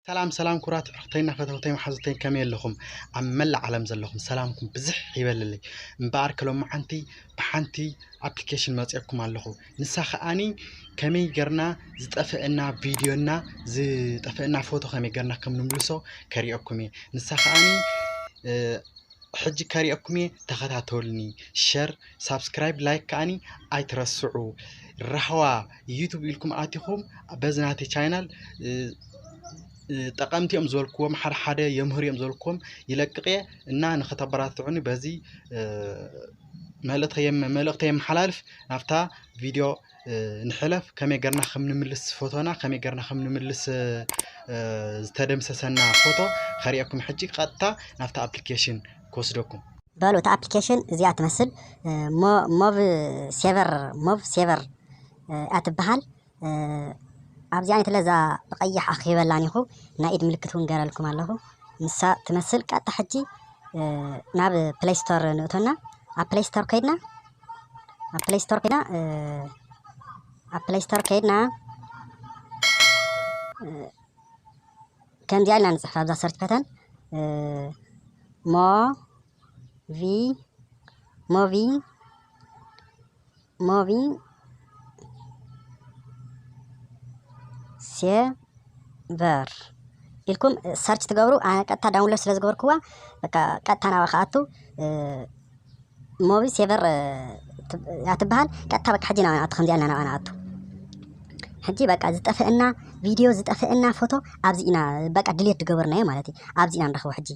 ሰላም ሰላም፣ ኩራት ኣሕዋተይና ፈተውተይ መሓዙተይ፣ ከመይ ኣለኹም? ኣብ መላእ ዓለም ዘለኹም ሰላምኩም ብዝሕ ይበልለይ። እምበኣር ከሎማዓንቲ ብሓንቲ ኣፕሊኬሽን መፂኦኩም ኣለኹ። ንሳ ከኣኒ ከመይ ገርና ዝጠፈአና ቪድዮና ዝጠፈአና ፎቶ ከመይ ገርና ከም ንምልሶ ከሪኦኩም እየ። ንሳ ከኣኒ ሕጂ ከሪኦኩም እየ፣ ተኸታተሉኒ። ሸር፣ ሳብስክራይብ፣ ላይክ ከኣኒ ኣይትረስዑ። ራህዋ ዩቱብ ኢልኩም ኣቲኹም በዚ ናተይ ቻይናል ጠቐምቲ እዮም ዝበልክዎም፣ ሓደ ሓደ የምህሩ እዮም ዝበልክዎም ይለቅቕ እየ እና ንኸተበራትዑኒ በዚ መልእኽተይ የመሓላልፍ። ናብታ ቪድዮ ንሕለፍ። ከመይ ገርና ከም ንምልስ ፎቶና፣ ከመይ ገርና ከም ንምልስ ዝተደምሰሰና ፎቶ ከሪአኩም። ሕጂ ቀጥታ ናብታ ኣፕሊኬሽን ክወስደኩም። በሉ፣ እታ ኣፕሊኬሽን እዚኣ ትመስል። ሞቭ ሴቨር፣ ሞቭ ሴቨር እያ ትበሃል። ኣብዚኣ ነትለ እዛ ብቐይሕ ኣኺበላን ኢኹ ናይ ኢድ ምልክት እውን ገረልኩም ኣለኹ። ንሳ ትመስል። ቀጥታ ሕጂ ናብ ፕሌይ ስቶር ንእቶና። ኣብ ፕሌይ ስቶር ከይድና፣ ኣብ ፕሌይ ስቶር ከይድና፣ ኣብ ፕሌይ ስቶር ከይድና፣ ከምዚኣ ኢልና ንጽሕፍ ኣብዛ ሰርች በተን። ሞቪ፣ ሞቪ፣ ሞቪ ሴቨር ኢልኩም ሰርች ትገብሩ። ኣነ ቀጥታ ዳውንሎድ ስለ ዝገበርክዋ፣ በቃ ቀጥታ ናብኣ ክኣቱ። ሞቪ ሴቨር እያ ትበሃል። ቀጥታ በቃ ሕጂ ናብኣ ንኣቱ፣ ከምዚኣ ኢልና ናብኣ ንኣቱ። ሕጂ በቃ ዝጠፈአና ቪድዮ፣ ዝጠፈአና ፎቶ ኣብዚ ኢና በቃ ድሌት ዝገበርናዮ ማለት እዩ። ኣብዚ ኢና ንረኽቦ። ሕጂ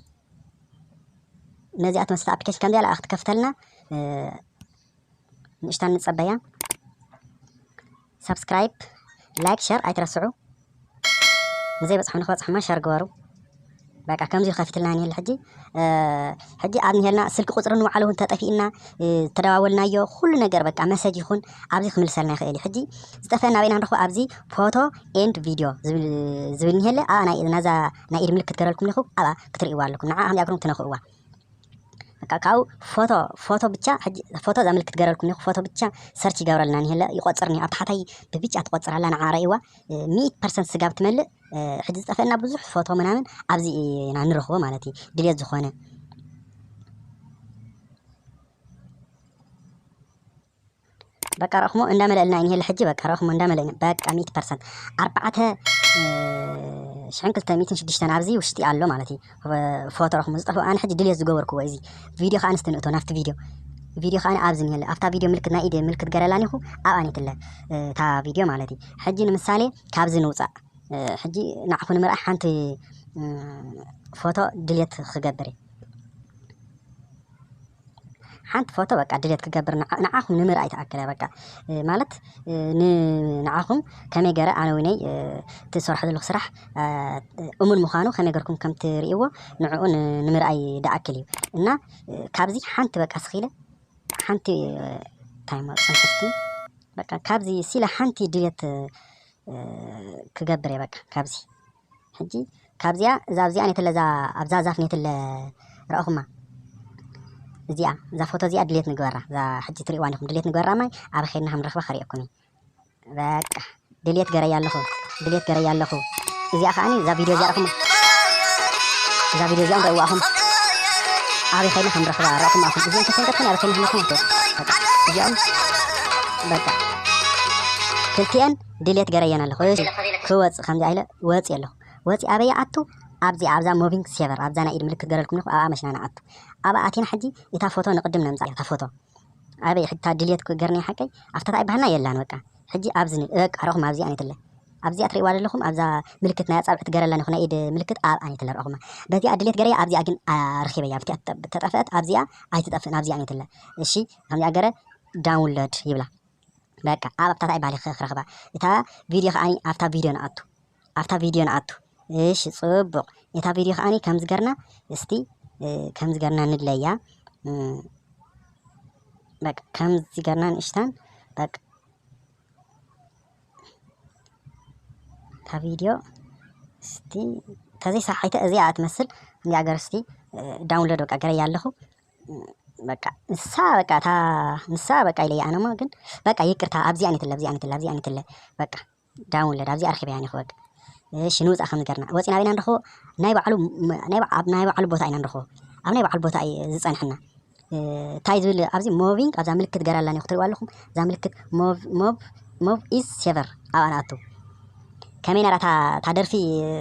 ነዚኣ ትመስል ኣፕሊኬሽን ከምዚኣ ኢላ ክትከፍተልና ንእሽታ ንጸበያ። ሳብስክራይብ፣ ላይክ፣ ሸር ኣይትረስዑ። ንዘይበጽሑ ንኽበጽሖማ ሸር ግበሩ። በቃ ከምዚ ከፊትልና እኒሀል። ሕጂ ሕጂ ኣብ ንሄልና ስልኪ ቁጽሪ ንባዕሉ እውን ተጠፊእና፣ ተደዋወልናዮ ኩሉ ነገር በቃ መሰጅ ይኹን ኣብዚ ክምልሰልና ይኽእል እዩ። ሕጂ ዝጠፍአና ኣበይና ንረኽቦ? ኣብዚ ፎቶ ኤንድ ቪድዮ ዝብል፣ ዝብል ንሄለ፣ ኣብኣ ናይ፣ ናዛ ናይ ኢድ ምልክት ገረልኩም እኒኹ፣ ኣብኣ ክትርእይዋ ኣለኩም። ንዓ ከምዚኣ ገርኩም ትነኽእዋ። በቃ ካብኡ ፎቶ፣ ፎቶ ብቻ፣ ሕጂ ፎቶ እዛ ምልክት ገረልኩም እኒኹ፣ ፎቶ ብቻ ሰርች ይገብረልና ንሄለ፣ ይቆጽር እኒሁ። ኣብ ታሕታይ ብብጫ ትቆጽር ኣላ፣ ንዓ ረእይዋ። ሚእቲ ፐርሰንት ስጋብ ትመልእ። ሕጂ ዝጠፈአና ብዙሕ ፎቶ ምናምን ኣብዚ ኢና ንረኽቦ ማለት እዩ፣ ድሌት ዝኾነ። በቃ ረእኹሞ እንዳመለእልና ኢና ንሄለ። ሕጂ በቃ ረእኹሞ እንዳመለእና፣ በቃ ሚእቲ ፐርሰንት፣ ኣርባዕተ ሽሕን ክልተ ሚእትን ሽዱሽተን ኣብዚ ውሽጢ ኣሎ ማለት እዩ። ፎቶ ረእኹሞ ዝጠፍኡ፣ ኣነ ሕጂ ድሌት ዝገበርክዎ እዚ ቪድዮ ከኣ ንስቲ ንእቶ ናብቲ ቪድዮ። ቪድዮ ከኣ ኣብዚ ንሄለ፣ ኣብታ ቪድዮ ምልክት ናይ ኢድ ምልክት ገረላን ኢኹ፣ ኣብኣ ኔትለ እታ ቪድዮ ማለት እዩ። ሕጂ ንምሳሌ ካብዚ ንውጻእ። ሕጂ ንዓኹ ንምርኣይ ሓንቲ ፎቶ ድሌት ክገብር እየ። ሓንቲ ፎቶ በቃ ድሌት ክገብር ንዓ-፣ ንዓኹም ንምርኣይ ተኣክለ በቃ። ማለት ን-፣ ንዓኹም ከመይ ገረ ኣነ ውነይ ትሰርሖ ዘለኹ ስራሕ እሙን ምዃኑ ከመይ ገርኩም ከም ትርእይዎ ንዕኡ ን-፣ ንምርኣይ ደኣክል እዩ። እና ካብዚ ሓንቲ በቃ ስኺለ ሓንቲ ታይም ጽንፍስቲ በቃ ካብዚ ሲለ ሓንቲ ድሌት ክገብር እየ በቃ ካብዚ። ሕጂ ካብዚኣ እዛ ኣብዚኣ ኔትለ እዛ ኣብዛ ዛፍ ኔትለ ረእኹማ። እዚኣ እዛ ፎቶ እዚኣ ድሌት ንግበራ። እዛ ሕጂ ትርእይዋ እንዲኹም ድሌት ንግበራ ማይ ኣበይ ኸይድና ከም ንረኽባ ከርእየኩም እዩ። በቃ ድሌት ገረያ ኣለኹ። ድሌት ገረያ ኣለኹ። እዚኣ ከኣኒ እዛ ቪድዮ እዚኣ ረእኹማ። እዛ ቪድዮ እዚኣ ረእዋኹም። ኣበይ ኸይድና ከም ንረኽባ ረእኹማ ኣኹም። እዚኦም ተሰንቀጥኩን ኣበይ ኸይድና ከም ንረኽባ። በቃ እዚኦም በቃ ክልቲኤን ድሌት ገረየን ኣለኹ። እሺ ክወጽእ ከምዚ ኢለ ወጽእ ኣለኹ። ወጺ ኣበይ ይኣቱ? ኣብዚ ኣብዛ ሞቪንግ ሴቨር ኣብዛ ናይ ኢድ ምልክት ገረልኩም ኣለኹ። ኣብኣ መሽና ንኣቱ። ኣብኣ ኣቲና ሕጂ እታ ፎቶ ንቕድም ነምጻ እታ ፎቶ። ኣበይ ሕጂ እታ ድሌት ገርናያ ሓቀይ ኣብታ እንታይ ባህልና የላን በቃ። ሕጂ ኣብዚ ን-፣ በቃ ረኹም ኣብዚኣ ኔትለ። ኣብዚኣ ትርእይዋ ዘለኹም ኣብዛ ምልክት ናይ ኣጻብዕቲ ገረላ ንኹ ናይ ኢድ ምልክት ኣብኣ ኔትለ ረኹማ። በዚኣ ድሌት ገረያ ኣብዚኣ ግን ኣርኺበያ ብቲኣ ተጠ-፣ ተጠፍአት ኣብዚኣ ኣይትጠፍእን ኣብዚኣ ኔትለ። እሺ ከምዚኣ ገረ ዳውንሎድ ይብላ። በቃ ኣብ ኣብታ እንታይ ባህሊ ክረኽባ። እታ ቪድዮ ከኣ ኣብታ ቪድዮ ንኣቱ። ኣብታ ቪድዮ ንኣቱ። እሺ ጽቡቕ። እታ ቪድዮ ከኣ ከምዚ ገርና እስቲ ከምዚ ገርና ንድለያ። በቃ ከምዚ ገርና ንእሽታን በቃ እታ ቪድዮ እስቲ ተዘይ ሳሓይተ እዚኣ ትመስል እንዲኣ ገር እስቲ ዳውንሎድ በቃ ገረያ ኣለኹ። በቃ ንሳ በቃ እታ ንሳ በቃ ኢለያ ኣነሞ ግን በቃ ይቅርታ ኣብዚኣ ኔትለ ኣብዚኣ ኔትለ ኣብዚኣ ኔትለ በቃ ዳውንሎድ ኣብዚ ኣርኪበያ ኔኹ በቃ እሺ፣ ንውፃእ ከም ዝገርና ወፂና ኣበይና ንረኽቦ? ናይ ባዕሉ፣ ናይ ባዕ-፣ ኣብ ናይ ባዕሉ ቦታ ኢና ንረኽቦ። ኣብ ናይ ባዕሉ ቦታ እዩ ዝፀንሐና። እ፣ እንታይ ዝብል ኣብዚ ሞቪንግ፣ ኣብዛ ምልክት ገራ ኣላኒ ክትሪእዋ ኣለኹም። እዛ ምልክት ሞቭ፣ ሞቭ፣ ሞቭ ኢዝ ሴቨር ኣብኣ ንኣቱ። ከመይ ነራ እታ፣ እታ ደርፊ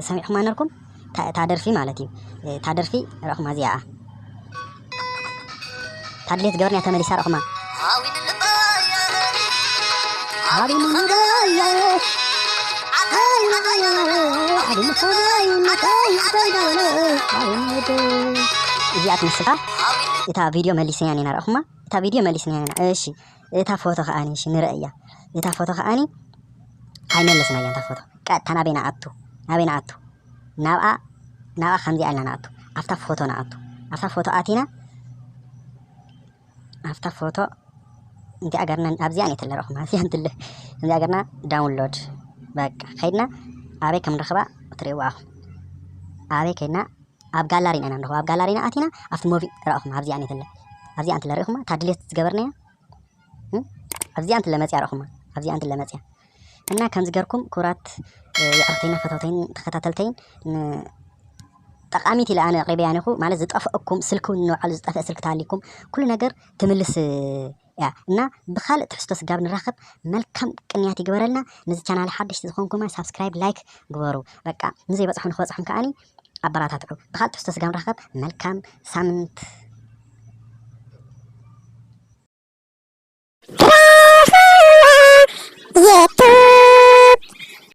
ሰሚዕኹማ ነርኩም? እታ፣ እታ ደርፊ ማለት እዩ። እታ ደርፊ ረእኹማ እዚኣ። እታ ድሌት ዝገበርና ተመሊሳ ረእኹማ። እዚኣ ትመስል እታ ቪድዮ መሊስንያ ኔና ረእኹማ። እታ ቪድዮ መሊስንያ ኔና። እሺ፣ እታ ፎቶ ከኣኒ፣ እሺ፣ ንርእያ። እታ ፎቶ ከኣኒ ኣይመለስናያ። እታ ፎቶ ቀጥታ ናበይ ንኣቱ? ናበይ ንኣቱ? ናብኣ፣ ናብኣ ከምዚኣ ኢልና ንኣቱ። ኣብታ ፎቶ ንኣቱ። ኣብታ ፎቶ ኣቲና፣ ኣብታ ፎቶ እንቲኣ ገርና ኣብዚኣ ኔት ኣለረኹም። ኣብዚኣ እንትለ፣ እንቲኣ ገርና ዳውንሎድ። በቃ፣ ከይድና ኣበይ ከም ንረኽባ ትርእይዋ ኣኹም። ኣበይ ከይድና? ኣብ ጋላሪና ኢና ንረኽባ። ኣብ ጋላሪና ኣቲና ኣብቲ ሞቪ ረእኹም። ኣብዚኣ ኔት ኣለ። ኣብዚኣ እንትለ ርኢኹማ፣ እታ ድሌት ዝገበርናያ፣ እም? ኣብዚኣ እንትለ መጽያ ረእኹማ። ኣብዚኣ እንትለ መጽያ። እና ከምዚ ገርኩም ክቡራት፣ እ፣ የዕርኽተይና ፈተውተይን ተኸታተልተይን ን-፣ ጠቓሚት ኢለ ኣነ ኣቕሪበያ ኔኹ። ማለት ዝጠፍአኩም ስልኪ እውን ንባዕሉ ዝጠፍአ ስልኪ ተሃልይኩም ኩሉ ነገር ትምልስ እያ። እና ብኻልእ ትሕዝቶ ስጋብ ንራኸብ መልካም ቅንያት ይግበረልና። ነዚ ቻናል ሓደሽቲ ዝኾንኩማ ሳብስክራይብ፣ ላይክ ግበሩ። በቃ ንዘይበጽሑ ንክበጽሑም ከኣኒ ኣበራታትዑ። ብኻልእ ትሕዝቶ ስጋብ ንራኸብ መልካም ሳምንት።